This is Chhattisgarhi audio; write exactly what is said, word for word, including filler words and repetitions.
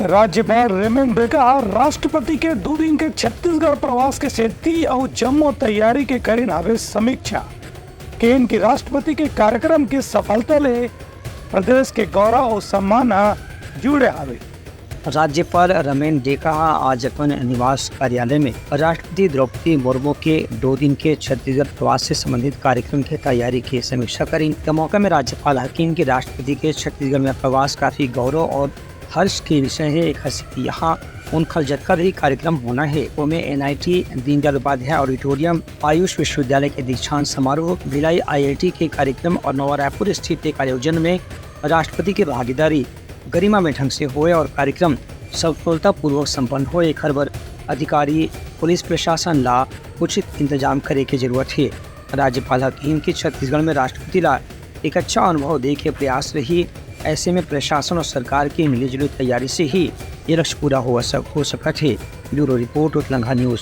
राज्यपाल रमेन डेका ह राष्ट्रपति के दू दिन के छत्तीसगढ़ प्रवास के सेती अउ जम्मो तैयारी के करिन हावे समीक्षा। केन कि राष्ट्रपति के कार्यक्रम के सफलता ले प्रदेश के गौरव अउ सम्मान ह जुड़े हावे। राज्यपाल रमेन डेका ह आज अपन निवास कार्यालय में राष्ट्रपति द्रौपदी मुर्मू के दो दिन के छत्तीसगढ़ प्रवास से संबंधित कार्यक्रम के तैयारी के समीक्षा करिन। ए मौका में राज्यपाल ह केन कि राष्ट्रपति के छत्तीसगढ़ में प्रवास काफी गौरव और हर्ष के विषय हे। एखर सेती यहाँ उनखर जतका भी कार्यक्रम होना हे, ओमे एनआईटी दीनदयाल उपाध्याय ऑडिटोरियम, आयुष विश्वविद्यालय के दीक्षांत समारोह, भिलाई आईआईटी के कार्यक्रम और नवा रायपुर स्थित एक आयोजन में राष्ट्रपति के भागीदारी गरिमामय ढंग से होय और कार्यक्रम सफलतापूर्वक संपन्न होय, एखर बर अधिकारी, पुलिस प्रशासन ला उचित इंतजाम करे के जरूरत हे। राज्यपाल ह कहिन कि छत्तीसगढ़ में राष्ट्रपति ला एक अच्छा अनुभव दे के प्रयास रही, ऐसे में प्रशासन और सरकार की मिलीजुली तैयारी से ही ये लक्ष्य पूरा हो सक-, हो सकत हे। ब्यूरो रिपोर्ट, उतलंघा न्यूज।